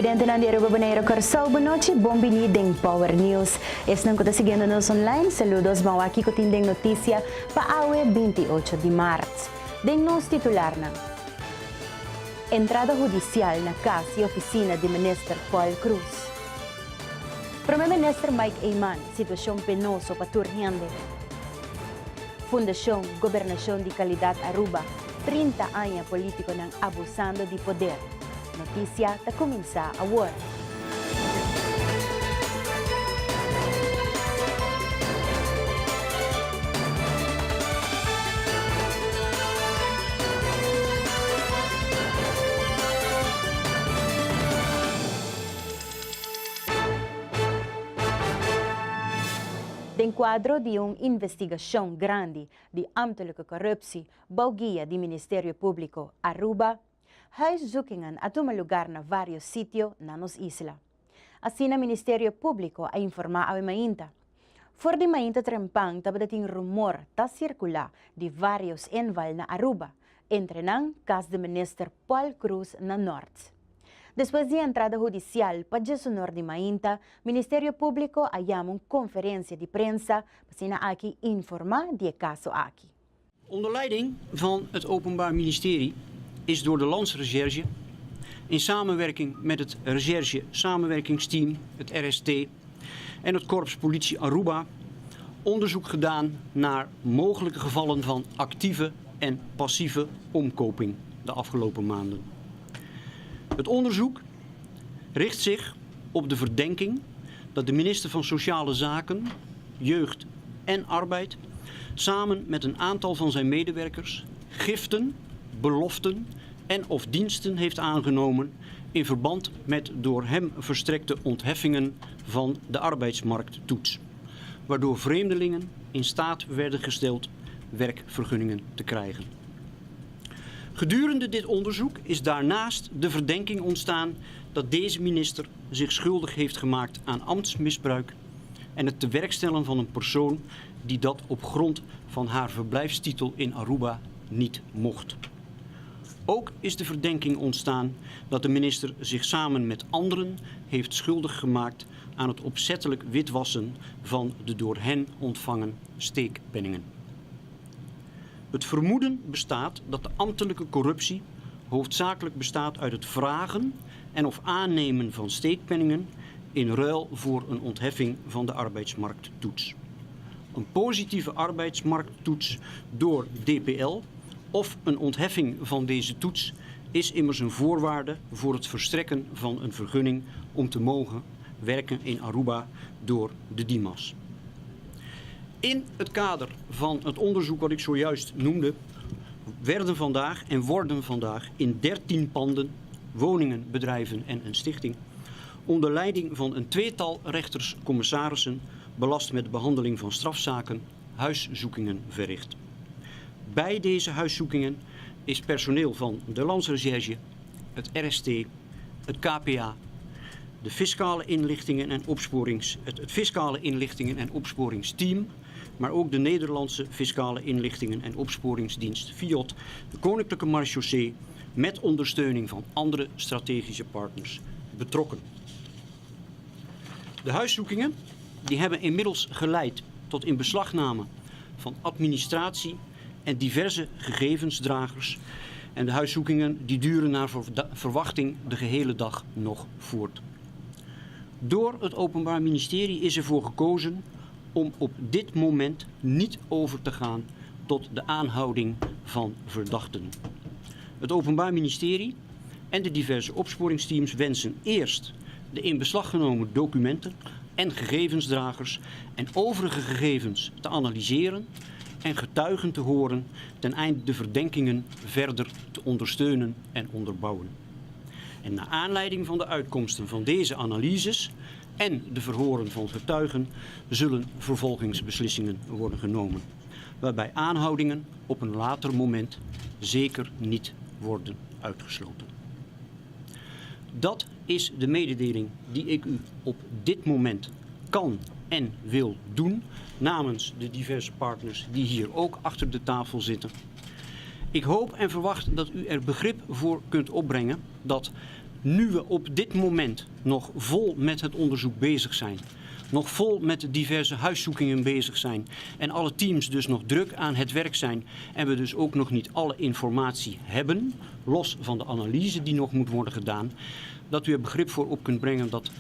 Televidentenan di Aruba, Bonaire, Kòrsou, bon nochi, bon bini den Power News. Esnan ku ta siguiendo nos online, saludos, ban wak kiko tin den notisia pa awe 28 di mart. Den nos titularnan. Entrada hudisial na kas i ofisina di Minister Paul Croes. Prome Minister Mike Eman, Situashon penoso pa tur hende. Fundashon Gobernashon di Kalidat Aruba, 30 aña politikonan abusando di poder. Notisia ta kuminsá awor. Den kuadro di un investigashon grandi di ambtelijke korupsie bou guia di Ministerio Públiko Aruba, Huiszoekingen a tuma lugar na vários sitio na nos isla. Asina Ministerio Públiko a informá awe mainta. For di mainta trempan tabata tin rumor ta sirkulá di vários inval na Aruba, entre nan kas di Minister Paul Croes na Nort. Despues di e entrada hudisial pa djesunor di mainta, Ministerio Públiko a yama un konferensia di prensa pa asina aki informá di e kaso aki. Onder leiding van het Openbaar Ministerie is door de Landsrecherche in samenwerking met het Recherche Samenwerkingsteam, het RST, en het Korps Politie Aruba onderzoek gedaan naar mogelijke gevallen van actieve en passieve omkoping de afgelopen maanden. Het onderzoek richt zich op de verdenking dat de minister van Sociale Zaken, Jeugd en Arbeid samen met een aantal van zijn medewerkers giften, beloften en of diensten heeft aangenomen in verband met door hem verstrekte ontheffingen van de arbeidsmarkttoets, waardoor vreemdelingen in staat werden gesteld werkvergunningen te krijgen. Gedurende dit onderzoek is daarnaast de verdenking ontstaan dat deze minister zich schuldig heeft gemaakt aan ambtsmisbruik en het tewerkstellen van een persoon die dat op grond van haar verblijfstitel in Aruba niet mocht. Ook is de verdenking ontstaan dat de minister zich samen met anderen heeft schuldig gemaakt aan het opzettelijk witwassen van de door hen ontvangen steekpenningen. Het vermoeden bestaat dat de ambtelijke corruptie hoofdzakelijk bestaat uit het vragen en of aannemen van steekpenningen in ruil voor een ontheffing van de arbeidsmarkttoets. Een positieve arbeidsmarkttoets door DPL of een ontheffing van deze toets is immers een voorwaarde voor het verstrekken van een vergunning om te mogen werken in Aruba door de DIMAS. In het kader van het onderzoek wat ik zojuist noemde, werden vandaag en worden vandaag in 13 panden, woningen, bedrijven en een stichting onder leiding van een tweetal rechters-commissarissen belast met de behandeling van strafzaken huiszoekingen verricht. Bij deze huiszoekingen is personeel van de Landsrecherche, het RST, het KPA, de fiscale inlichtingen en opsporings, het, het fiscale inlichtingen en opsporingsteam, maar ook de Nederlandse Fiscale Inlichtingen en Opsporingsdienst FIOD, de Koninklijke Marechaussee, met ondersteuning van andere strategische partners betrokken. De huiszoekingen die hebben inmiddels geleid tot inbeslagname van administratie en diverse gegevensdragers. En de huiszoekingen die duren naar verwachting de gehele dag nog voort. Door het Openbaar Ministerie is ervoor gekozen om op dit moment niet over te gaan tot de aanhouding van verdachten. Het Openbaar Ministerie en de diverse opsporingsteams wensen eerst de in beslag genomen documenten en gegevensdragers en overige gegevens te analyseren en getuigen te horen ten einde de verdenkingen verder te ondersteunen en onderbouwen. En naar aanleiding van de uitkomsten van deze analyses en de verhoren van getuigen zullen vervolgingsbeslissingen worden genomen, waarbij aanhoudingen op een later moment zeker niet worden uitgesloten. Dat is de mededeling die ik u op dit moment kan en wil doen namens de diverse partners die hier ook achter de tafel zitten. Ik hoop en verwacht dat u er begrip voor kunt opbrengen dat Nu we op dit moment nog vol met het onderzoek bezig zijn, nog vol met diverse huiszoekingen bezig zijn en alle teams dus nog druk aan het werk zijn en we dus ook nog niet alle informatie hebben, los van de analyse die nog moet worden gedaan, dat u er begrip voor op kunt brengen dat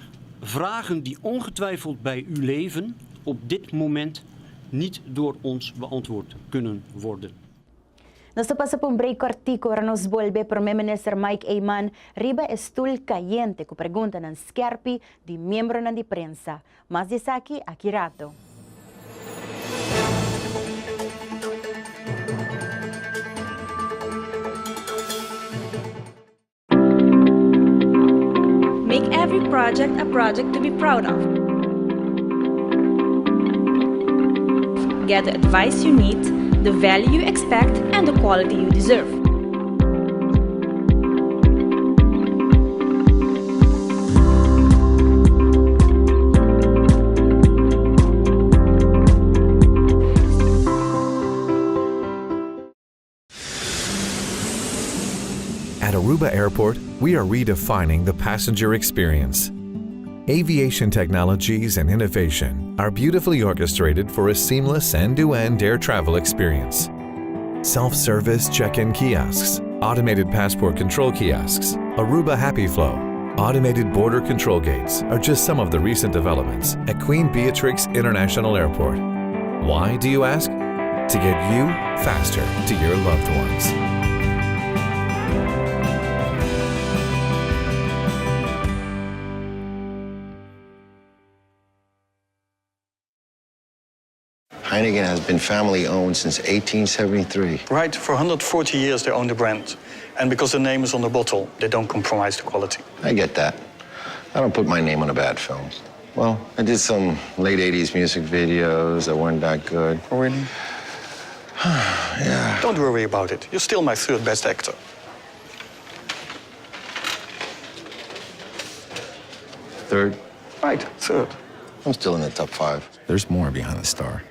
vragen die ongetwijfeld bij u leven op dit moment niet door ons beantwoord kunnen worden. Nos ta pasa pa un break cortico ora nos bolbe Prome Minister Mike Eman riba e stoel cayente cu preguntanan skerpi di miembronan di prensa. Mas di esaki aki rato. Make every project a project to be proud of. Get the advice you need, the value you expect, and the quality you deserve. At Aruba Airport, we are redefining the passenger experience. Aviation technologies and innovation are beautifully orchestrated for a seamless end-to-end air travel experience. Self-service check-in kiosks, automated passport control kiosks, Aruba Happy Flow, automated border control gates are just some of the recent developments at Queen Beatrix International Airport. Why, do you ask? To get you faster to your loved ones. Heineken has been family owned since 1873. Right, for 140 years they own the brand. And because the name is on the bottle, they don't compromise the quality. I get that. I don't put my name on a bad film. Well, I did some late 80s music videos that weren't that good. Oh, really? Yeah. Don't worry about it. You're still my third best actor. Third? Right, third. I'm still in the top five. There's more behind the star.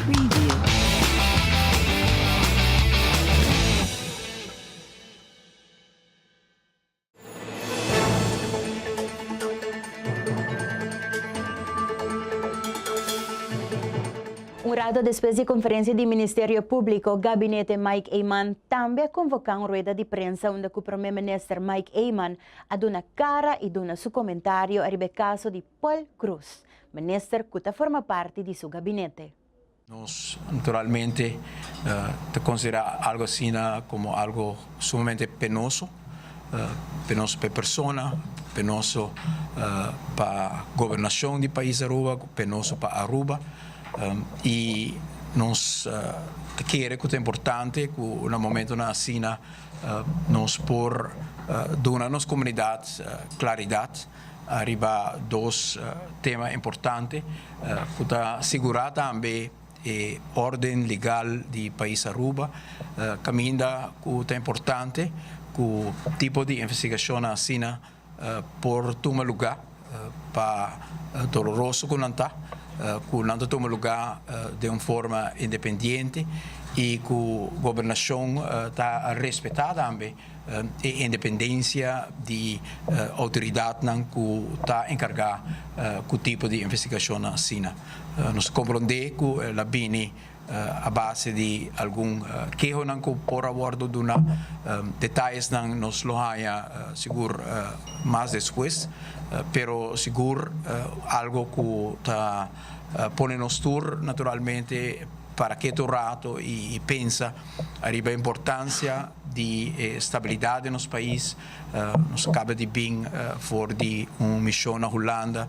Preview. Un rato despues di conferencia di Ministerio Publico, Gabinete Mike Eman tambe a convoca un rueda di prensa unda cu Prome Minister Mike Eman a duna cara y duna su comentario ariba e caso di Paul Croes, minister cu ta forma parti di su gabinete. Nos naturalmente ta considera algo asina como algo sumamente penoso, penoso pa e persona, penoso pa gobernacion di pais Aruba, penoso pa Aruba y nos ta kere cu ta importante cu na momentonan asina nos por duna nos comunidad claridad Ariba dos tema importante cu ta sigura tambe e orden legal di pais Aruba, caminda cu ta importante cu tipo di investigacionnan asina por tuma luga pa doloroso cu nan ta, cu nan ta tuma luga den un forma independiente y cu gobernacion ta respeta tambe e independencia di autoridadnan cu ta encarga cu tipo di investigacionnan asina. Nos ta comprende cu el a bini a base di algun kehonan cu por a wordo duna. Detayesnan nos lo haya sigur mas despues, pero sigur algo cu ta. pone nos tur naturalmente para keto rato y pensa ariba importancia di e stabilidad den nos pais. Nos caba di bin for di un mision na Hulanda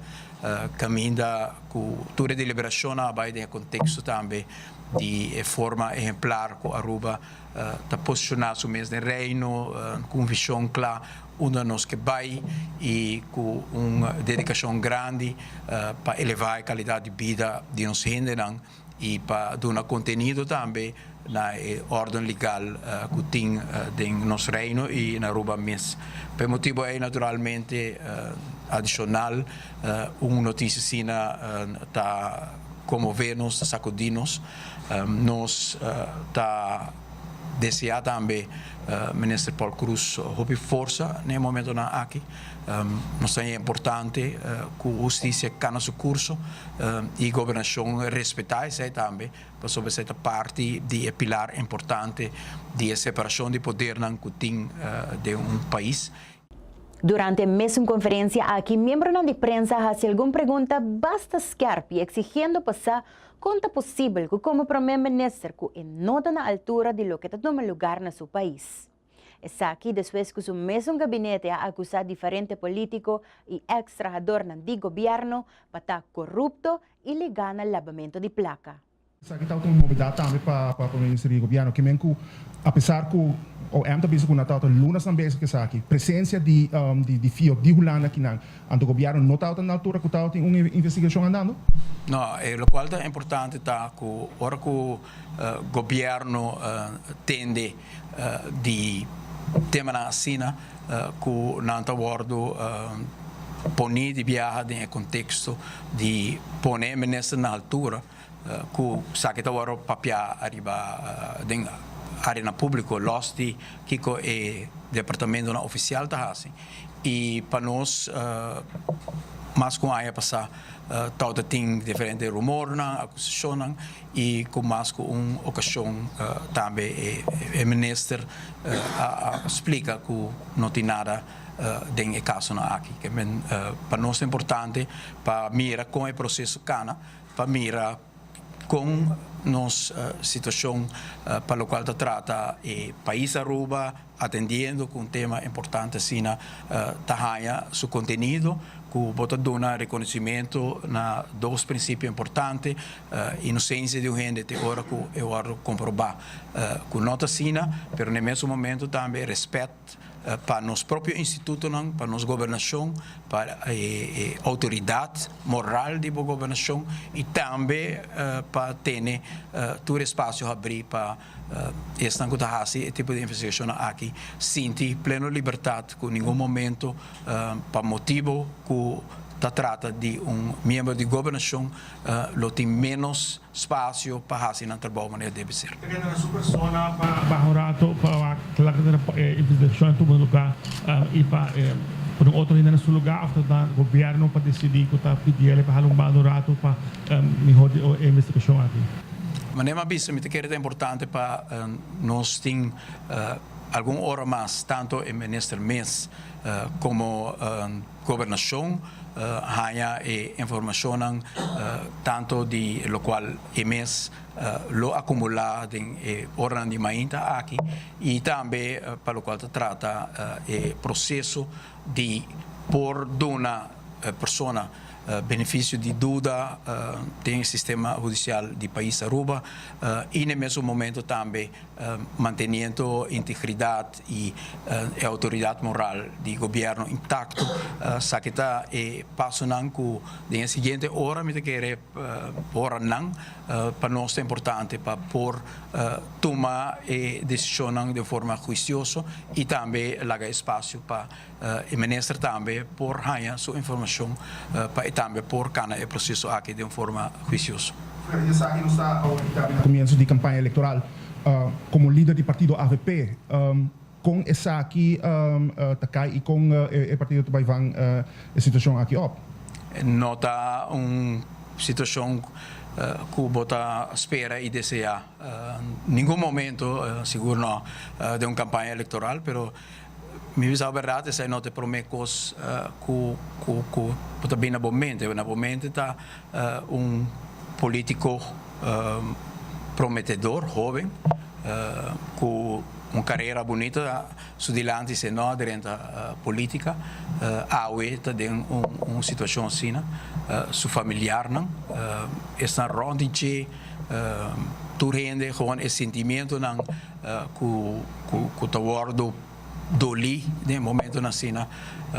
caminda cu tur e deliberacionnan a bay den e contexto tambe di e forma ehemplar cu Aruba ta posiciona su mes den Reino cu un vision cla unda nos ke bay y cu un dedicacion grandi pa eleva e calidad di bida di nos hendenan y pa duna contenido tambe na e orden legal cu tin den nos Reino y na Aruba mes. Pa e motibo ey naturalmente adicional un noticia asina ta conmove nos, ta sacudi nos. Nos ta desea tambe Minister Paul Croes hopi forsa na e momentonan aki. Nos ta haña importante ku hustisia kana su kurso i gobernashon respetá esei tambe, pasobra esei ta parti di e pilar importante di e separashon di podernan ku tin den un pais. Durante e mesun konferensia aki miembronan di prensa a hasi algun pregunta basta skerp i eksigiendo pa sa kon ta posibel ku komo prome minister ku e no ta na altura di loke ta tuma lugar na su pais. Esaki despues ku su mesun gabinete a akusá diferente polítiko i eks trahadornan di gobièrnu pa ta korupto i ligá na labamentu di plaka. Esaki tabata un novedad tambe pa Prome Minister di Gobierno, ke men ku apesar ku OM ta bisa ku nan tabata lunasnan bezig ku esaki, presencia di di FIOD di Hulanda akinan, anto Gobierno no tabata na altura ku tabatin un investigashon andando? No, e lokual ta importante ta ku ora ku Gobierno tende di temanan asina ku nan ta wòrdu poni di biaha den e konteksto di pone e minister na altura ku esaki ta wòrdu papiá ariba den áreanan públiko lòs di kiko e departamentonan ofisial ta hasi i pa nos mas ku un aña pasá tabata tin diferente rumornan, akusashonnan i ku mas ku un okashon tambe e minister a splika ku no tin nada den e kasonan aki. Pa nos ta importante pa mira kon e proseso kana, pa mira kon nos situashon pa lokual ta trata e pais Aruba atendiendo ku un tema importante asina ta haña su kontenido ku bo ta duna rekonosimentu na dos prinsipio importante, inosensia di un hende te ora ku e wòrdu komprobá ku no ta asina, pero na e mesun momento tambe rèspèt pa nos propio institutonan, pa nos gobernashon, pa e outoridat moral di bo gobernashon i tambe pa tene tur espasio habrí pa esnan ku ta hasi e tipo di investigashonnan aki sinti pleno libertat ku ningun momento pa motibu ku ta trata di un miembro di gobernashon lo tin ménos spasio pa hasi nan trabou manera debe ser. Ta keda na su persona pa baha un rato pa wak kla ku e investigashon a tuma luga i pa pone un otro hende na su luga of ta na gobierno pa disidí ku ta pidi el pa hala un banda un rato pa mihor di e investigashon aki. Manera mi a bisa mi ta kere ta importante pa nos tin algun ora mas tanto e minister mes komo Gobernashon haña e informashonnan tanto di lokual e mes lo akumulá den e oranan di mainta aki i tambe pa lokual ta trata e proseso di por duna persona benefisio di duda den e sistema hudisial di pais Aruba i na e mesun momento tambe manteniendo integridat i e outoridat moral di gobièrnu intakto. Esaki ta e pasonan ku den e siguiente ora mi ta kere oranan pa nos ta importante pa por tuma e desishonnan den forma huisioso i tambe laga espasio pa e minister tambe por haña su informashon pa e tambe por kana e proseso aki den forma huisioso. Fuera di esaki nos ta awor na comienso di campaña electoral. Como lider di partido avp, con esaki ta cay y con e partido ta bay van e situacion aki op? No ta un situacion cu bo ta spera y desea ningun momento, sigur no den un campaña electoral, pero Mi bisa bo berdad esei no ta e prome cos cu cu cu bo ta bini na bo mente. Na bo mente ta un. politico prometedor, hoben, cu un carera bunita su dilanti si e no a drenta politica, awe ta den un situacion asina, su familiarnan, esnan rond di dje, tur hende gewoon e sentimientonan cu cu ta wordo dolí den e momentonan asina,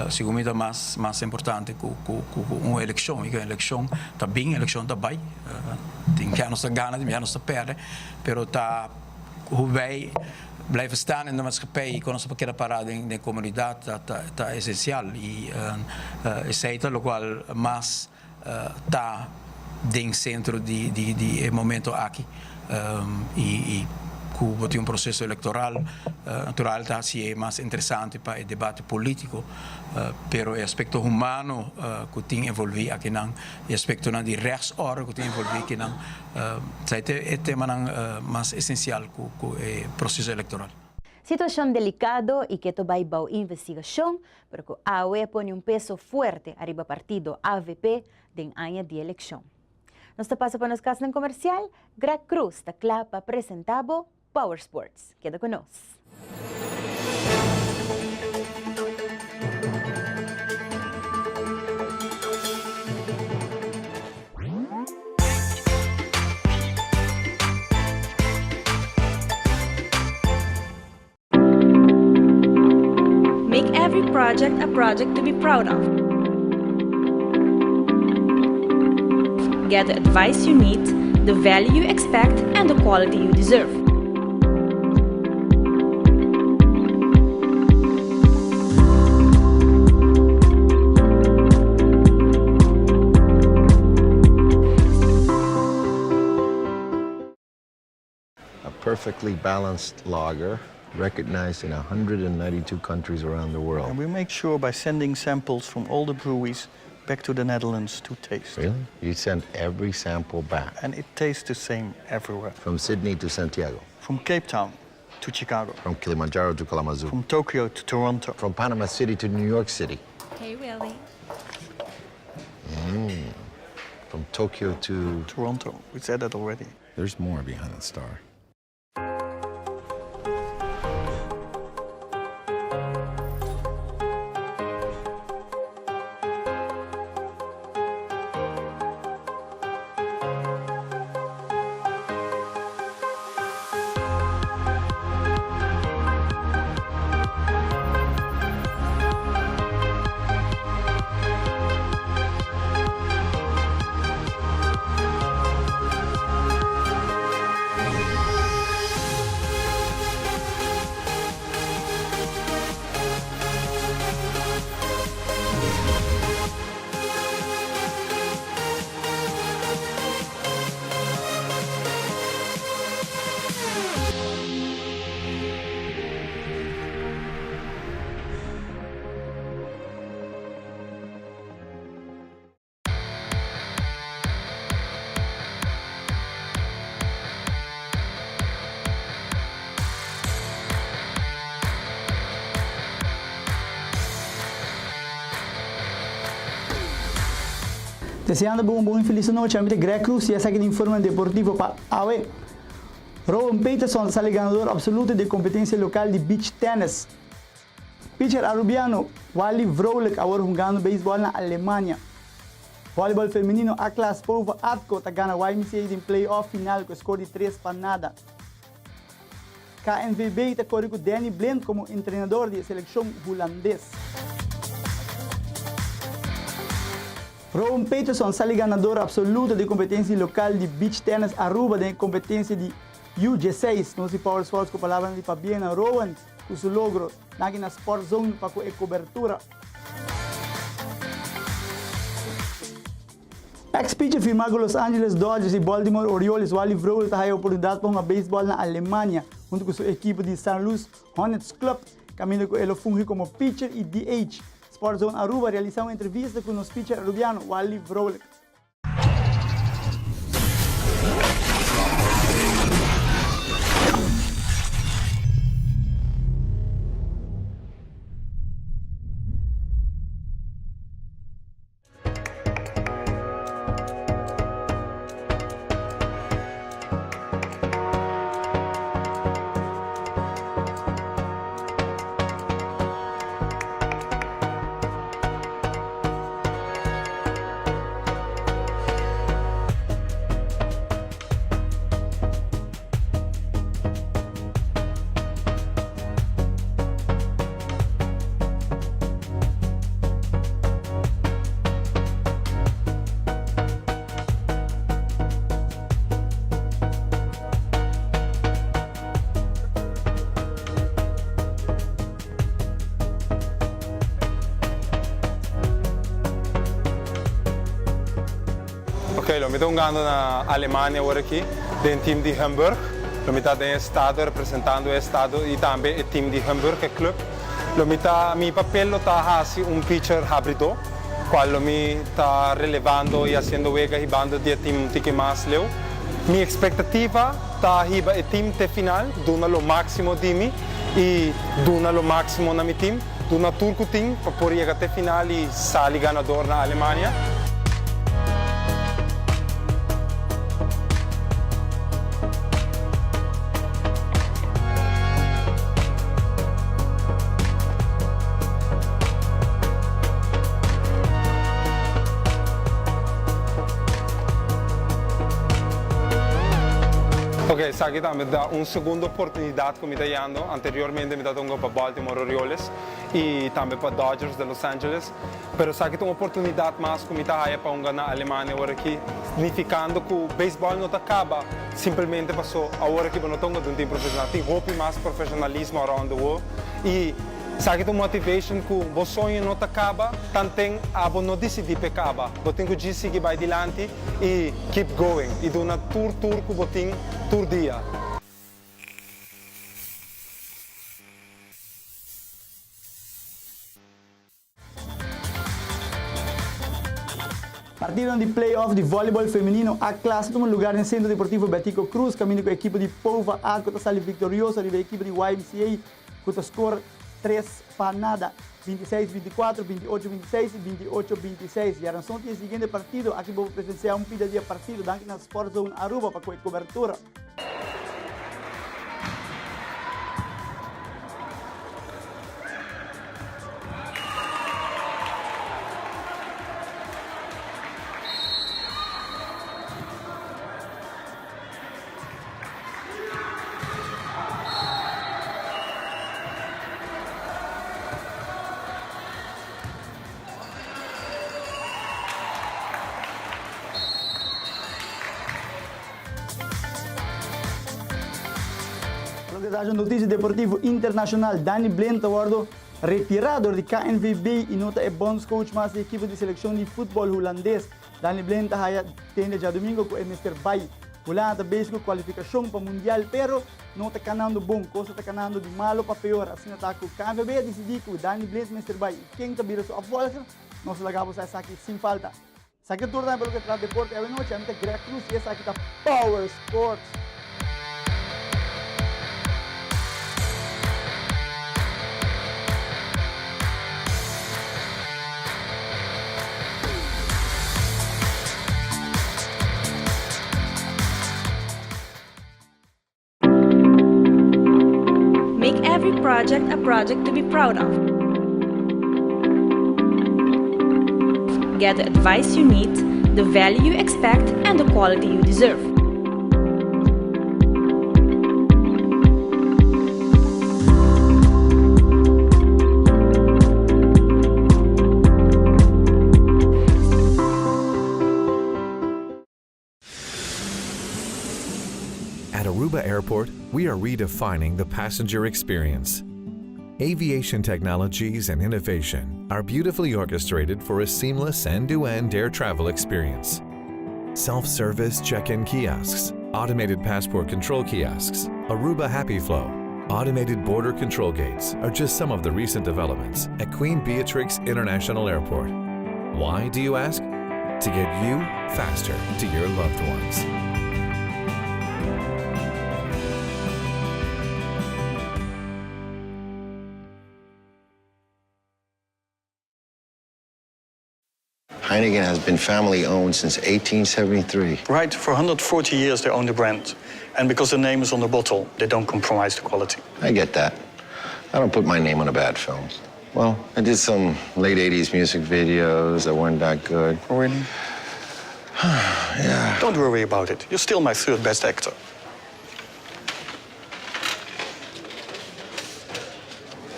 segun mi ta mas mas importante cu cu un eleccion, y cu un eleccion ta bin, eleccion ta bay, tin bia nos ta gana, tin bia nos ta perde, pero ta hoe wij blijven staan in de maatschappij y con nos ta por keda para den den comunidad ta ta ta esencial y esey ta locual mas ta den centro di di di e momento aki y y cu bo tin un proceso electoral natural ta haci'e mas interesante pa e debate politico pero e aspecto humano cu tin envolvi akinan e aspectonan di rechtsorde cu tin envolvi akinan esai ta e temanan mas esencial cu cu e proceso electoral. Situacion delicado y ke to bay bao investigacion, pero cu awe a pone un peso fuerte ariba partido avp den aña di eleccion. Nos ta pasa pa nos casnan comercial, Greg Cruz ta cla pa presenta bo Power Sports. Keda cu nos. Make every project a project to be proud of. Get the advice you need, the value you expect and the quality you deserve. A perfectly balanced lager recognized in 192 countries around the world. And we make sure by sending samples from all the breweries back to the Netherlands to taste. Really? You send every sample back? And it tastes the same everywhere. From Sydney to Santiago? From Cape Town to Chicago. From Kilimanjaro to Kalamazoo. From Tokyo to Toronto. From Panama City to New York City. Hey, Willie. From Tokyo to... Toronto. We said that already. There's more behind the star. Deseando bo un bon y feliz anochi, ami ta Greg Cruz y esaki ta informe deportivo pa awe. Rowan Peterson ta sali ganador absoluto di e competencia local di beach tennis. Pitcher Arubiano, Wally Vrolijk awor hungando beisbòl na Alemania. Vòlibòl femenino A klas Povo Atco ta gana YMCA den play-off final ku e skor di tres pa nada. KNVB ta kore ku Danny Blind komo entrenador di e selekshon hulandes. Rowan Peterson sali ganador absoluto di kompetensia lokal di Beach Tennis Aruba den e kompetensia di U dieseis. Nos di Power Sports ku palabranan di pabien na Rowan. Ku su logro, danki na Sport Zone pa ku e kobertura. Ex pitcher firmá ku Los Angeles Dodgers i Baltimore Orioles, Wally Vrolijk ta haya oportunidat pa hunga beisbòl na Alemania huntu ku su ekipo di San Luis Hornets Club, kaminda ku e lo fungi komo pitcher i DH. Sport Zone Aruba a realisá un entrevista ku nos pitcher arubiano, Wally Vrolijk. Ok, lo mi ta hungando na Alemania awor aki den team di Hamburg. Lo mi ta den e estado representando e estado y tambe e team di Hamburg, e club. Lo mi ta, mi papel lo ta haci un pitcher habridor, cual lo mi ta relevando y haciendo wega hibando di e team un tiki mas leu. Mi expectativa ta hiba e team te final, duna lo maximo di mi y duna lo maximo na mi team, duna tur cu tin pa por yega te final y sali ganador na Alemania. Ok, esaki tambe ta un segundo oportunidad cu mi ta yando. Anteriormente mi tabata hunga pa Baltimore Orioles y tambe pa Dodgers de Los Angeles. Pero esaki ta un oportunidad mas cu mi ta haya pa hunga na Alemania awor aki, significando cu beisbol no ta caba simplemente paso awor aki bo no ta hunga den un team profesional. Tin hopi mas profesionalismo around the world y esaki ta un motivation cu bo soño no ta caba tanten abo no dicidi p'e caba. Bo tin cu djis sigui bay dilanti y keep going y duna tur tur cu bo tin tur dia. Partidonan di play-off di volleyball femenino A Clase tuma lugar den Centro Deportivo Betico Croes caminda cu ekipo di Pova A cu ta sali victorioso riba e ekipo di YMCA cu ta score tres pa nada, 26 24, 28 26 y 28 26. Diaranson tin e siguiente partido, aki bo por presencia un pida di e partido. Danki na Sport Zone Aruba pa cu e cobertura. Loke ta haci noticia deportivo internacional, Danny Blind ta wordo retira dor di KNVB y no ta e bondscoach mas di ekipo di seleccion di futbol Hulandes. Danny Blind ta haya tende djadomingo cu e mester bay. Hulanda ta bezig cu cualificacion pa mundial pero no ta canando bon, cosa ta canando di malo pa peor. Asina ta cu KNVB a dicidi cu Danny Blind mester bay y ken ta bira su opvolger? Nos laga bo sa esaki sin falta. Esaki ta tur tambe pa loke ta deporte awe nochi. Ami ta Greg Cruz y esaki ta Power Sports. Make every project a project to be proud of. Get the advice you need, the value you expect and the quality you deserve. At Aruba Airport, we are redefining the passenger experience. Aviation technologies and innovation are beautifully orchestrated for a seamless end-to-end air travel experience. Self-service check-in kiosks, automated passport control kiosks, Aruba Happy Flow, automated border control gates are just some of the recent developments at Queen Beatrix International Airport. Why, do you ask? To get you faster to your loved ones. Heineken has been family owned since 1873. Right, for 140 years they own the brand. And because the name is on the bottle, they don't compromise the quality. I get that. I don't put my name on a bad film. Well, I did some late 80s music videos that weren't that good. Oh, really? yeah. Don't worry about it. You're still my third best actor.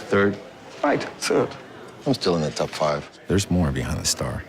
Third? Right, third. I'm still in the top five. There's more behind the star.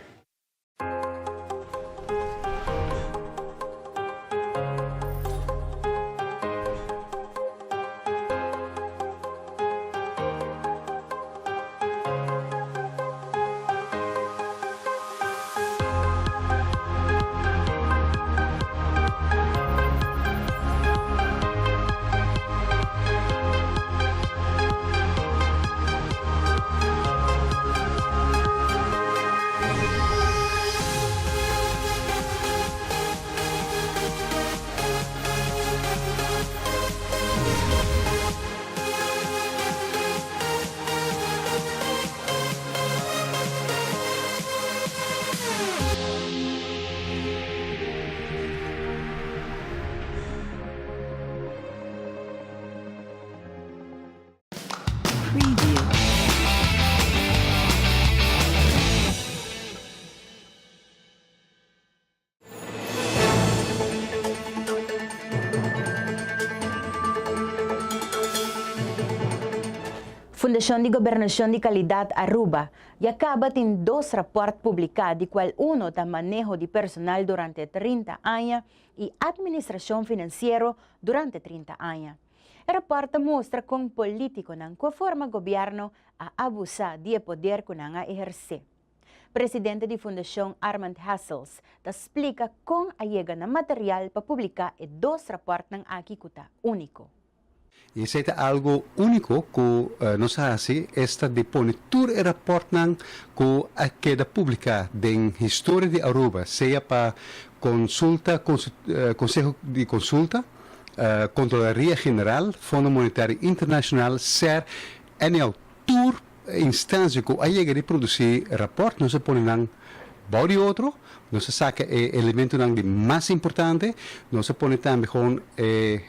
Fundacion di Gobernacion di Calidad Aruba ya caba tin dos raport publica di cual uno ta maneho di personal durante 30 aña y administracion financiero durante 30 aña. E raport ta mustra con politiconan cu a forma gobierno a abusa di e poder cu nan a eherce. Presidente di Fundacion Armand Hessels ta splica con a yega na material pa publica e dos raportnan aki cu ta unico. I esei ta algu úniko ku nos a hasi, esta di pone tur e rapòrtnan ku a keda publiká den historia di Aruba, sea pa konsulta, Konseho di Konsulta, Kontrolaria General, Fondo Monetario Internashonal, ser, anyhow, tur instansia ku a yega di produsí rapòrt, nos a pone nan bou di otro, nos a saka e elementonan di mas importante, nos a pone tambe gewoon e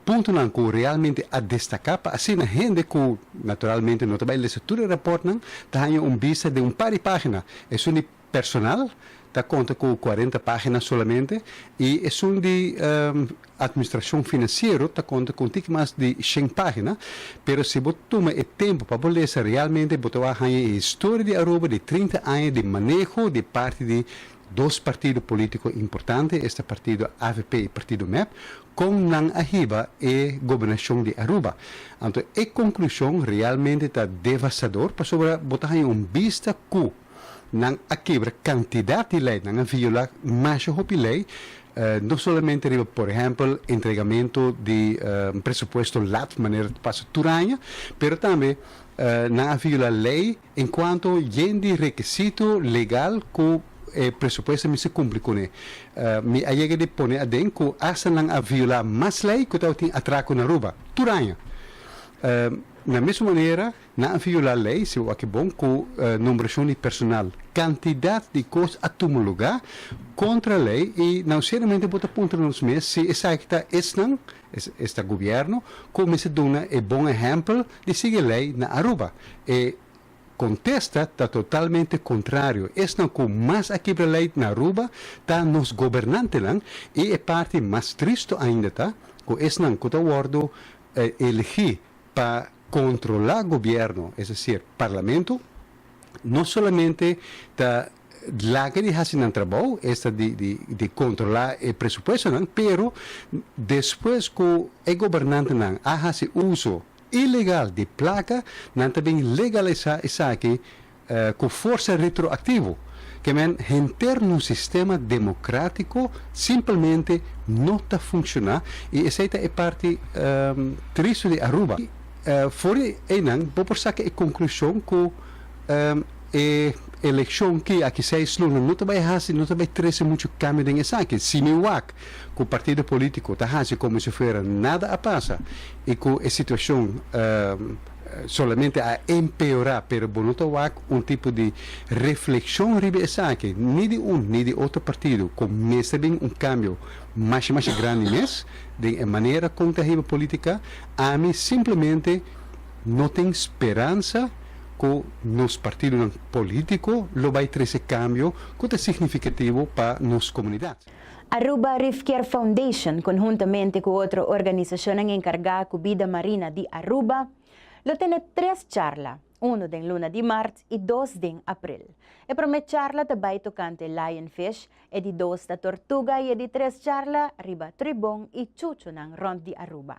puntonan ku realmente a destaká pa asina hende ku naturalmente no ta bai lesa tur e rapòrtnan ta haña un bista den un par di página. Esun di Personal ta konta ku 40 página solamente i esun di Administracion Financiero ta konta ku un tiki mas di shen página. Pero si bo tuma e tempu pa bo lesa realmente bo ta wak haña e historia di Aruba di 30 aña di maneho di parti di dos partido politico importante, esta partido avp i partido mep, kon nan a hiba e gobernacion di Aruba. Anto e conclusion realmente ta devastador pasobra bo ta haña un bista ku Nan a kebra kantidat di lei, nan a violá masha hopi lei, no solamente riba por ehèmpel entregamentu di presupuesto lat manera ta pasa tur aña, pero tambe nan a violá lei en kuanto yen di rekisito legal ku e presupuesto mester kumpli kuné. Mi a yega di pone aden ku asta nan a violá mas lei ku tabatin atrako na Aruba tur aña. Na mesun manera Nan a violá lei, si bo wak bon, ku nombrashon di personal. Kantidat di kos a tuma lugá kontra lei i nan seramente bo ta puntra nos mes si esaki ta esnan, esta gobièrnu, ku mester duna e bon ehèmpel di sigui lei na Aruba. E kontesta ta totalmente kontrario. Esnan ku mas a kibra lei na Aruba ta nos gobernantenan i e parti mas tristu ainda ta ku esnan ku ta wòrdu eligí Pa controla gobierno, es decir, parlamento, no solamente ta laga di haci nan trabou, esta di di di controla e presupuestonan, pero despues cu e gobernantenan a haci uso ilegal di placa, nan ta bin legalisa esaki Cu forsa retroactivo, ke men henter nos sistema democratico simpelmente no ta funciona y esey ta e parti tristo di Aruba. For di eynan bo por saca e conclusion cu e eleccion ki aki seis luna no ta bay haci, no ta bay trece mucho cambio den esaki. Si mi wak cu partido politico ta haci como si fuera nada a pasa y cu e situacion Solamente a empeorá, pero bo no ta wak un tipo di reflexion riba esaki, ni di un ni di otro partido, cu mester bin un cambio masha masha grandi mes den e manera con ta hiba politica. Ami simplemente no tin speransa cu nos partidonan politico lo bay trece cambio cu ta significativo pa nos comunidad. Aruba Reef Care Foundation, conhuntamente cu otro organisacionnan encarga cu bida marina di Aruba, lo tene tres charla, uno den luna di maart y dos den april. E prome charla ta bay tocante lionfish, e di dos ta tortuga y e di tres charla riba tribon y chuchonan rond di Aruba.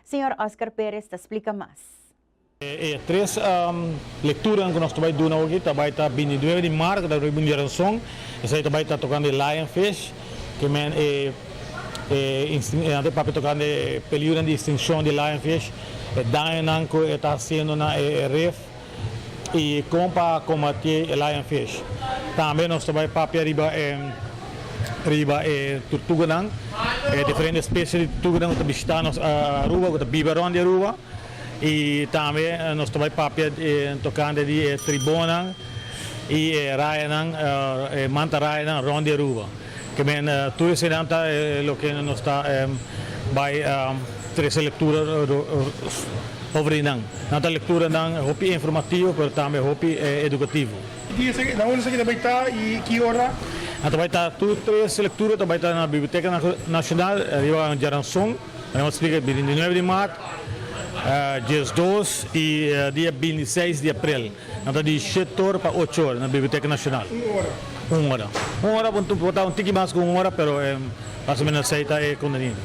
Señor Oscar Perez ta splica mas. E tres lecturanan cu nos ta bay duna awoki ta bay ta bintinuebe di maart cu ta riba un diaranson, esey ta bay ta tocando e lionfish, ke men e nan ta papia tocando e peligro di extincion di lionfish, e dañonan cu e ta haciendo na e rif y con pa combati e lionfish. Tambe nos ta bay papia riba e riba e tortuganan, e diferente especie di tortuganan cu ta bishita nos Aruba, cu ta biba rond di Aruba. I tambe nos ta bai papia tokante di e tribonnan i e rayanan, e manta rayanan rònt di Aruba. Ke men tur eseinan ta loke nos ta bai trese lektura over di nan. Nan ta lekturanan hopi informativo pero tambe hopi edukativo. Na unda esaki ta bai ta i ki ora? Nan ta bai ta tur tres lektura ta bai ta na Biblioteka Nashonal riba Djaranson. Nan a splika 29 di maart. 12 y dia 26 di april. Nan ta di shete or pa ocho or na Biblioteca Nacional. Un ora. Un ora. Un ora por ta un tiki mas cu un ora, pero mas o menos esey ta e contenido.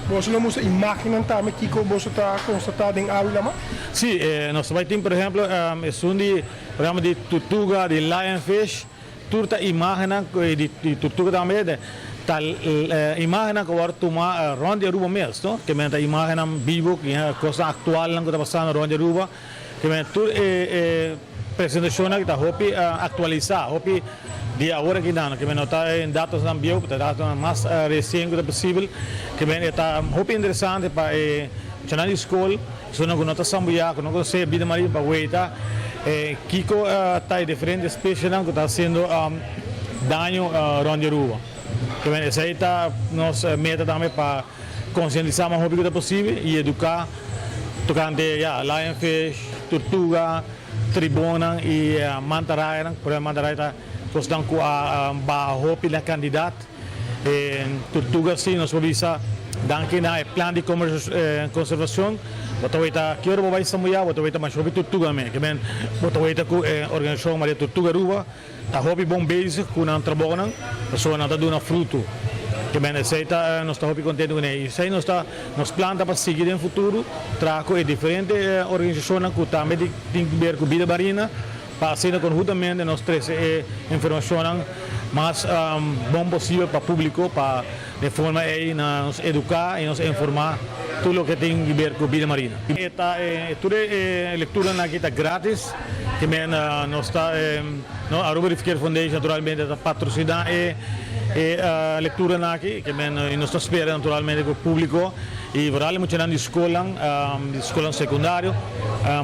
Boso lo mustra imagennan tambe kico boso ta constata den awi lama? Si, nos ta bay tin por ehemplo esun di programa di tortuga, di lionfish. Tur ta imagennan di turtuga tambe ta imagennan ku a wòrdu tuma rònt di Aruba mes, no? Ke men ta imagennan bibo, kosnan aktualnan ku ta pasando rònt di Aruba. Ke men tur e presentashonnan ta hopi aktualisá, hopi di awor aki nan. Ke men no ta datosnan bieu, ta datonan mas resien ku ta posibel. Ke men e ta hopi interesante pa e muchanan di skol. Personanan ku no ta sambuyá, ku no konosé bida marino pa weita kiko ta e diferente espesienan ku ta hasiendo daño rònt di Aruba. Esei ta nos meta tambe pa konsientisá mas hopi ku ta posibel i eduká tokante ya lionfish, turtuga, tribonnan i mantarayanan. Por ehempel mantaraya ta kosnan ku a baha hopi na kantidat. E turtuga si nos por bisa danki na e plan di conservacion bo ta weta ki ora bo bai Samuyá bo ta weta masha hopi turtuga me ke men bo ta weta ku e organisacion Maria Tortuga Aruba ta hopi bon bezig ku nan trabounan pasobra nan ta duna fruto ke men esei ta nos ta hopi kontento kuné i esei nos ta nos plan ta pa sigui den futuro traha ku e diferente organisacionnan ku tambe tin ke ber ku bida marina. Pa asina konhuntamente nos trese e informashonnan mas bon posibel pa públiko pa den forma ei nos eduká i nos informá tur loke tin di ber ku bida marina. E ta tur e lekturanan aki ta grátis, ke men nos ta Aruba Reef Care Foundation naturalmente ta patrosiná e lekturanan aki, ke men nos ta spera naturalmente ku públiko I vooral e muchanan di skolnan, di skolnan sekundario,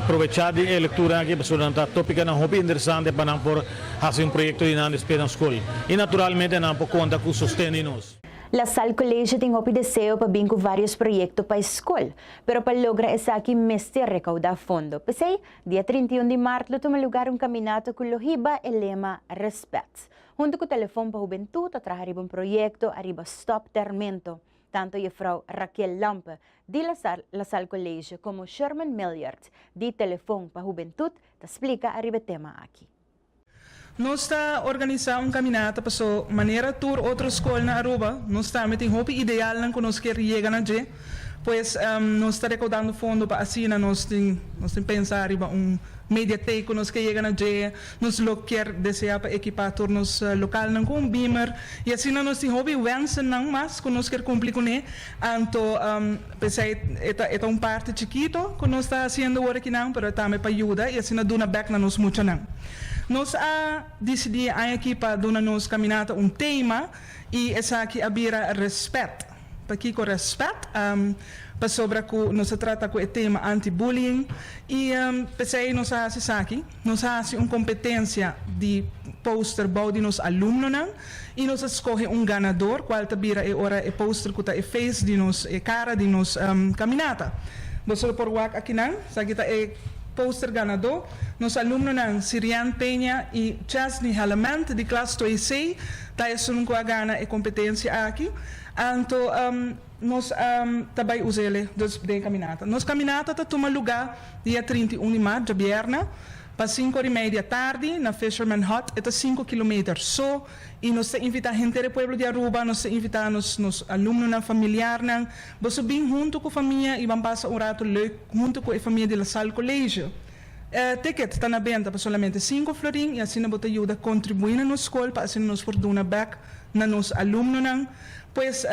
probechá di e lektura aki pasobra nan ta topikanan hopi interesante pa nan por hasi un proyekto di nan despues na skol. I naturalmente nan por konta ku sosten di nos. La Salle College tin hopi deseo pa bin ku vários proyekto pa e skol, pero pa logra esaki mester rekaudá fondo. P'esei, dia 31 di mart lo tuma lugar un kaminata ku lo hiba e lema Respet. Huntu ku Telefon pa Hubentut a traha riba un proyekto ariba Stop Termento. Tanto Juffrouw Raquel Lampe di La La Salle College como Sherman Milliard di Telefon pa Hubentud ta splica ariba e tema aki. Nos ta organisa un caminata paso manera tur otro scol na Aruba nos tambe tin hopi idealnan cu nos kier yega na dje. Pues nos ta recaudando fondo pa asina nos tin nos tin pensa riba un mediatheek cu nos ke yega na dje, nos lo kier desea pa ekipa tur nos localnan cu un beamer y asina nos tin hopi wensennan mas cu nos kier cumpli cune. Anto p'esey e ta e ta un parti chikito cu nos ta haciendo awor akinan pero tambe pa yuda y asina duna bek na nos muchanan. Nos a dicidi e aña aki pa duna nos caminata un tema y esaki a bira respet. Pakiko rèspèt? Pasobra ku nos a trata ku e tema anti-bullying i p'esei nos a hasi esaki. Nos a hasi un kompetensia di poster bou di nos alumnonan i nos a skohe un ganador kual ta bira e ora e poster ku ta e face di nos, e kara di nos kaminata. Boso lo por wak akinan, esaki ta e poster ganadó. Nos alumnonan Sirian Peña i Chesney Hellement di klas 2C ta esun ku a gana e kompetensia aki. Anto nos ta bai us'ele dus den e kaminata. Nos kaminata ta tuma lugá dia 31 di mart, djabièrnè, pa sinku ora i mei di atardi na Fisherman Hut. E ta sinku kilometer so i nos ta invitá henter e pueblo di Aruba, nos ta invitá nos nos alumnonan, familiarnan. Boso bin huntu ku famia i ban pasa un ratu leuk huntu ku e famia di La Salle College. E ticket ta na benta pa solamente sinku florin i asina bo ta yuda kontribuí na nos skol pa asina nos por duna bèk na nos alumnonan. Pues,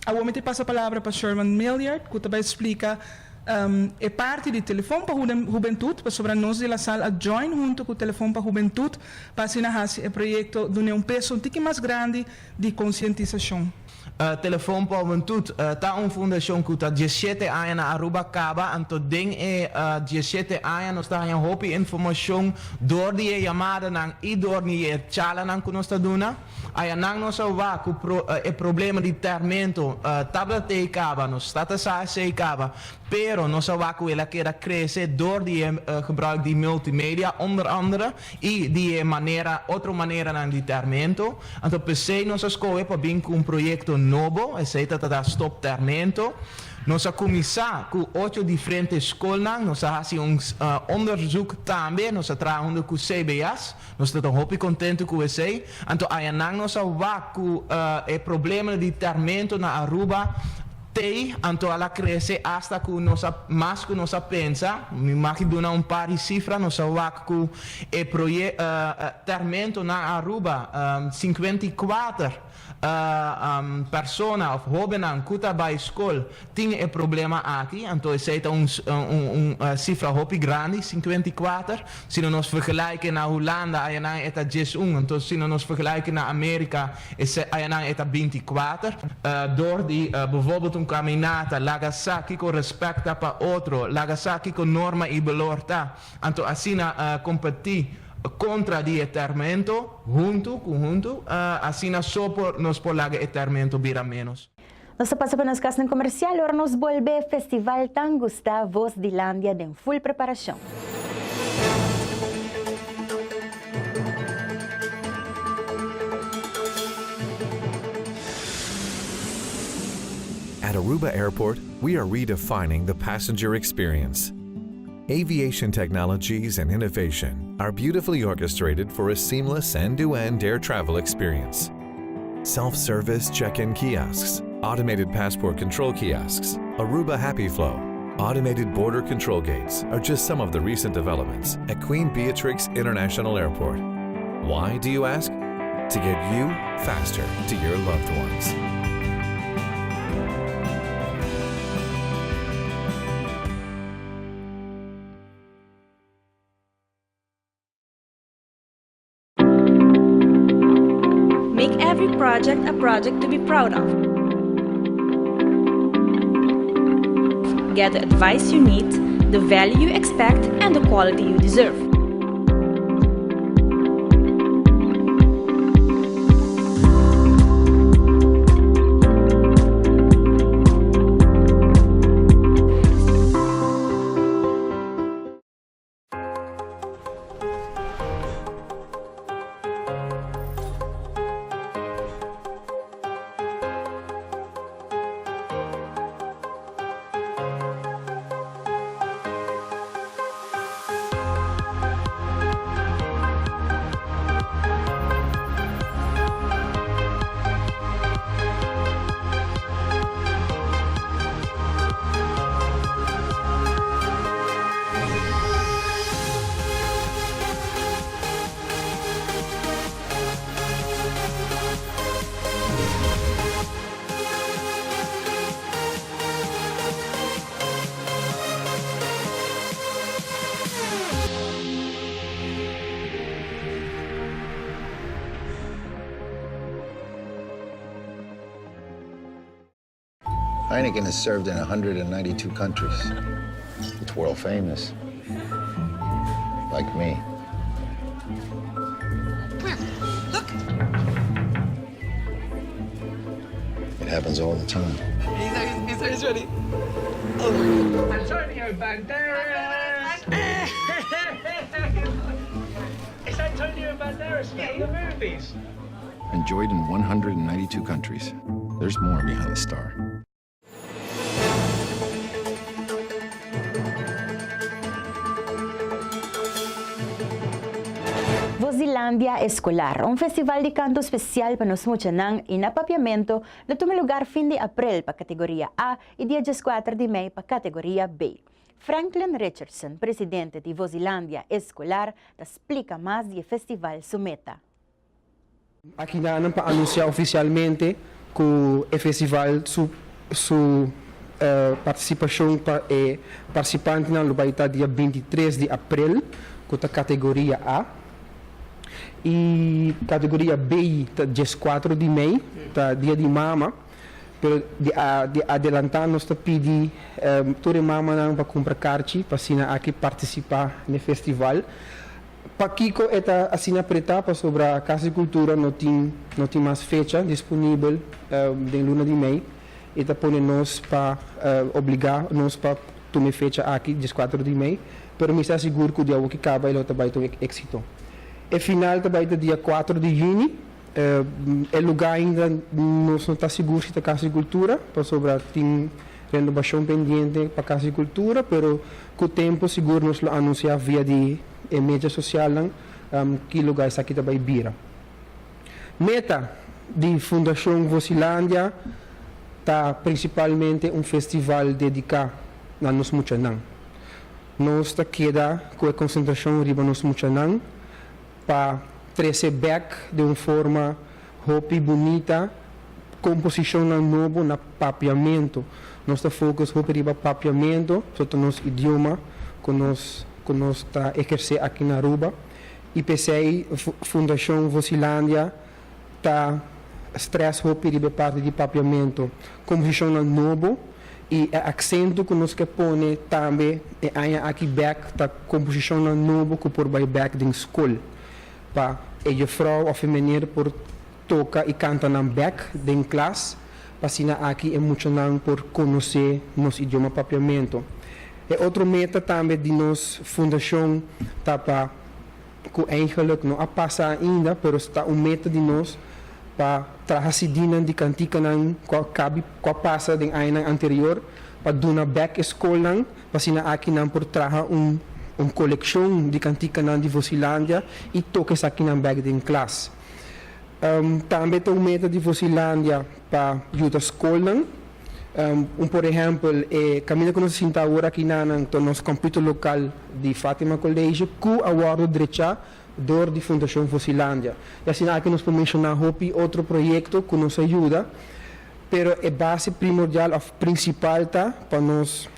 awor mi ta pasa palabra pa Sherman Milliard ku ta bai splika e parti di Telefon pa Hubentut pasobra nos di La Salle a join huntu ku Telefon pa Hubentut pa asina hasi e proyekto dun'é un peso un tiki mas grandi di konsientisashon. Telefon pa Hubentut ta un fundashon ku ta diesshete aña na Aruba kaba, anto den e diesshete aña nos ta haña hopi informashon dor di e yamadanan i dor di e charlanan ku nos ta duna. Ayanan nos a wak ku e problema di tèrmento tabata tei kaba, nos ta ta sa esei kaba, pero nos a wak ku el a keda krese dor di e gebruik di multimedia onder andere i di e manera otro maneranan di tèrmento. Anto p'esei nos a skohe pa bin ku un proyekto nobo, esei ta ta Stop Tèrmento. Nos a kuminsá ku ocho diferente skolnan, nos a hasi un onderzoek tambe, nos a traha huntu ku CBS, nos ta hopi kontentu ku esei. Anto ayanan nos a wak ku e problema di tèrmento na Aruba tei, anto al a krese asta ku nos a mas ku nos a pensa. Mi maki duna un par di sifra, nos a wak ku e proye tèrmento na Aruba 54. Persona of hobennan ku ta bai skol tin e problema aki, anto esei ta un un sifra hopi grandi, 54. Si no nos vergelijke na Hulanda ayanan e ta 11, anto si no nos vergelijke na Amerika esei ayanan e ta 24. Dor di bijvoorbeeld un kaminata, laga sa kiko respect ta pa otro, laga sa kiko norma i balor ta, anto asina kompetí kontra di e tèrmento, huntu ku huntu, asina so por nos por laga e tèrmento bira ménos. Nos ta pasa pa nos kasnan komersial ora nos bolbe Festival Tan Gustá Voz di Landia den full preparashon. At Aruba Airport, we are redefining the passenger experience. Aviation technologies and innovation are beautifully orchestrated for a seamless end-to-end air travel experience. Self-service check-in kiosks, automated passport control kiosks, Aruba Happy Flow, automated border control gates are just some of the recent developments at Queen Beatrix International Airport. Why, do you ask? To get you faster to your loved ones. Make every project a project to be proud of. Get the advice you need, the value you expect, and the quality you deserve. Heineken has served in 192 countries. It's world famous. Like me. Where? Look. It happens all the time. He's, he's, he's ready. Oh my God. Antonio Banderas! it's Antonio Banderas from the movies. Enjoyed in 192 countries. There's more behind the star. Vozilandia Escolar, un festival di canto special pa nos muchanan y na Papiamento, lo tuma lugar fin di april pa categoria A y dia 14 di mei pa categoria B. Franklin Richardson, presidente di Vozilandia Escolar, ta splica mas di e festival su meta. Akinan pa anunsiá ofisialmente ku e festival su su partisipashon pa e partisipantenan lo bai ta dia 23 di aprel ku ta kategoria A i kategoria B ta 14 di mei ta dia di mama pero di di adelantá nos ta pidi tur e mamanan pa kumpra karchi pa asina aki partisipá n'e festival. Pakiko e ta asina pretá? Pasobra Kas di Kultura no tin no tin mas fecha disponibel den luna di mei. E ta pone nos pa obligá nos pa tuma e fecha aki, 14 di mei. Pero mi sa sigur ku di awoki kaba e lo ta bai ta un éksito. E final ta bai ta dia 4 di yüni. E lugá ainda nos no ta sigur si ta Kas di Kultura, pasobra tin. Renobacion pendiente pa Cas di Cultura, pero cu tempo sigur nos lo anuncia via di e media socialnan ki lugar esaki ta bay bira. Meta di Fundacion Vosilandia ta principalmente un festival dedica na nos muchanan. Nos ta keda cu e concentracion riba nos muchanan pa trece bek den un forma Hopi bunita composicionnan nobo na Papiamento. Nos ta focus hopi riba Papiamento, so ta nos idioma cu nos cu nos ta eherce aki na Aruba. Y p'esey Fundacion Vosilandia ta stress hopi riba e parti di Papiamento. Composicionnan nobo y e acento cu nos ke pone tambe e aña aki bek ta composicionnan nobo cu por bay bek den scol. Pa e jefrouw of e meneer por toca y canta nan bek den klas, pa asina aki e muchanan por conoce nos idioma Papiamento. E otro meta tambe di nos fundacion ta pa, cu eigenlijk no a pasa ainda, pero ta un meta di nos pa traha cdnan di canticanan cu a cabi, cu a pasa den añanan anterior, pa duna bek e scolnan, Pa asina aki nan por traha un un kolekshon di kantikanan di Vosilandia i toka esakinan bèk den klas. Tambe ta un meta di Vosilandia pa yuda skolnan. Un por ehèmpel e kaminda ku nos a sinta awor aki nanan ta nos kòmpiuter lokal di Fatima College ku a wòrdu drechá dor di Fundashon Vosilandia. I asina aki nos por menshoná hopi otro proyekto ku nos a yuda. Pero e base primordial of principal ta pa nos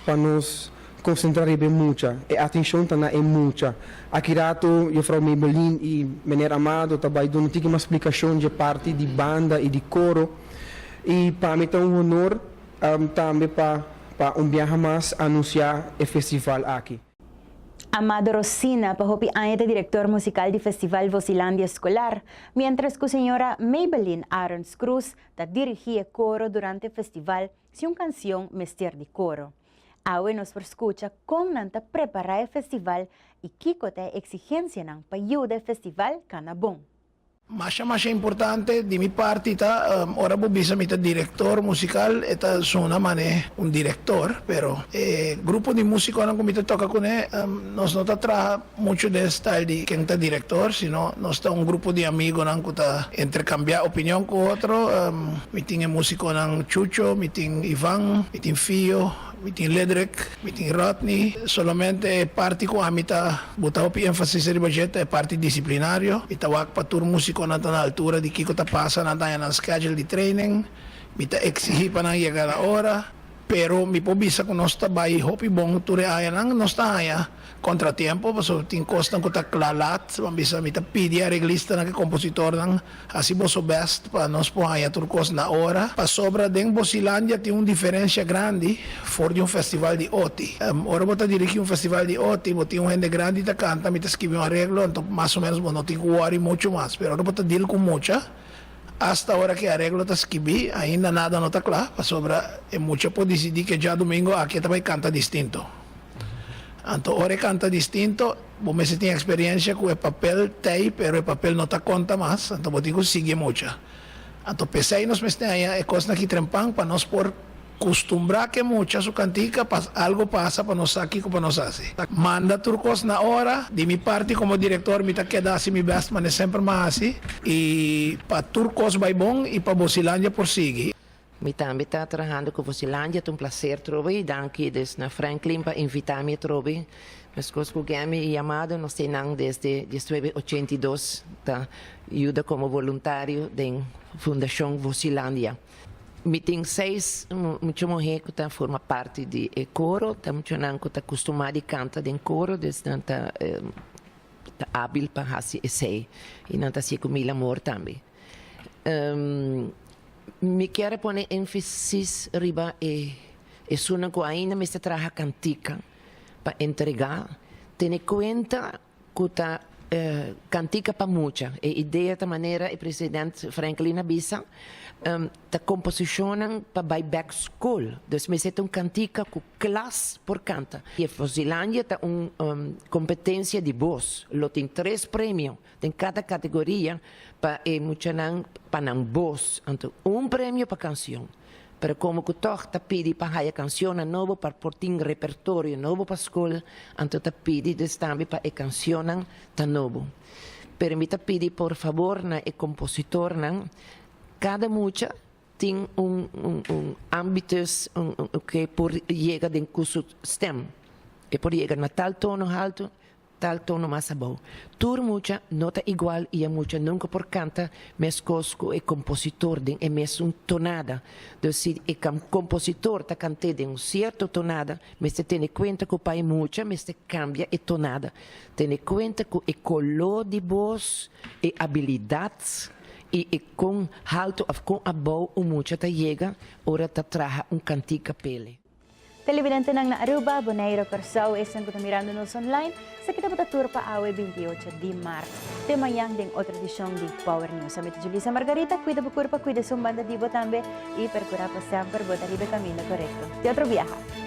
pa nos concentra riba e mucha. E atencion ta na e mucha. Aki rato Juffrouw Maybelline y Meneer Amado ta bay duna un tiki mas splicacion dje parti di banda y di coro. Y pa mi ta un honor tambe pa pa un biaha mas anuncia e festival aki. Amado Rosina pa hopi aña ta director musical di Festival Vosilandia Escolar, mientras cu señora Maybelline Arends Cruz ta dirigi e coro durante festival si un cancion mester di coro. Awe nos por scucha con nan ta prepara e festival y kico ta e exigencianan pa yuda e festival cana bon. Masha masha importante di mi parti ta ora bo bisa mi ta director musical e ta sona mane un director pero e grupo di musiconan cu mi ta toca cune nos no ta traha mucho den style di ken ta director sino nos ta un grupo di amigonan cu ta intercambia opinion cu otro mi tin e musiconan Chucho mi tin Ivan mi tin Fio Mi tin Ledrick, mi tin Rodney. Solamente e parti ku ami ta buta hopi énfasis riba dje ta e parti disiplinario. Mi ta wak pa tur músikonan ta na altura di kiko ta pasa, nan ta haña nan schedule di training. Mi ta eksihí pa nan yega na ora. Pero mi por bisa ku nos ta bai hopi bon tur e añanan. Nos ta haña kontratiempo pasobra tin kosnan ku ta kla lat. Ban bisa mi ta pidi areglistanan ku e kompositornan Hasi boso best pa nos por haña tur kos na ora. Pasobra den Bosilandia tin un diferencia grandi for di un festival di oti. Ora bo ta dirigi un festival di oti, bo tin un hende grandi ta canta, mi ta skibi un areglo, anto mas o menos bo no tin cu worry mucho mas. Pero ora bo ta deal cu mucha, hasta ora cu e areglo ta skibi, ainda nada no ta cla, pasobra e mucha por dicidi cu e djadomingo aki e ta bay canta distinto. Anto ora e canta distinto, Bo mester tin experiencia cu e papel t'ey, pero e papel no ta conta mas, anto bo tin cu sigui e mucha. Anto p'esey nos mester haña e cosnan aki trempan pa nos por custumbra cu e mucha su cantica pa algo pasa pa nos sa kico pa nos haci. Manda tur cos na ora, di mi parti como director mi ta keda haci mi best mane semper m'a haci y pa tur cos bay bon y pa Bosilandia por sigui. Mi tambe ta trahando cu Vosilandia, ta un placer trobe y danki dus na Franklin pa invita mi atrobe. Mescos cu Gemmy y Amado nos tin nan desde diesnuebe ochenta i dos ta yuda como voluntario den Fundacion Vosilandia. Mi tin seis mucha muhe cu ta forma parti di e coro, ta muchanan cu ta custuma di canta den coro, dus nan ta habil pa haci esey y nan ta haci'e cu mil amor tambe. Mi kier a pone énfasis riba e esunnan ku ainda mester traha kantika pa entregá. Tene kuenta ku ta kantika pa mucha. E idea ta manera e president Franklin a bisa, ta komposishonnan pa bai bèk skol. Dus mester ta un kantika ku klas por kanta. E Vosilandia ta un kompetensia di bos. Lo tin tres premio. Den kada kategoria pa e muchanan pa nan bos, anto un premio pa kansion. Pero como cu toch ta pidi pa haya cancionnan nobo pa por tin repertorio nobo pa school, anto ta pidi dus tambe pa e cancionnan ta nobo. Pero mi ta pidi por favor na e compositornan, cada mucha tin un un un ambitus un un cu por yega den cu su stem. E por yega na tal tono halto, Tal tono mas abou. Tur mucha no ta igual i e mucha nunca por canta mescos cu e compositor den e mesun tonada. Dus si e compositor ta cant'é den un cierto tonada, mester tene cuenta cu pa e mucha mester cambia e tonada. Tene cuenta cu e color di bos, e abilidad i e con halto of con abou un mucha ta yega ora ta traha un cantica p'ele. Televidentenan na Aruba, Bonaire, Kòrsou, esnan ku ta mirando nos online, esaki tabata tur pa awe 28 di mart. Te mañan den otro edishon di Power News. Ami ta Julissa Margarita, kuida bo kurpa, kuida esun banda di bo tambe i perkurá pa semper bo ta riba e kaminda korekto. Te otro biaha!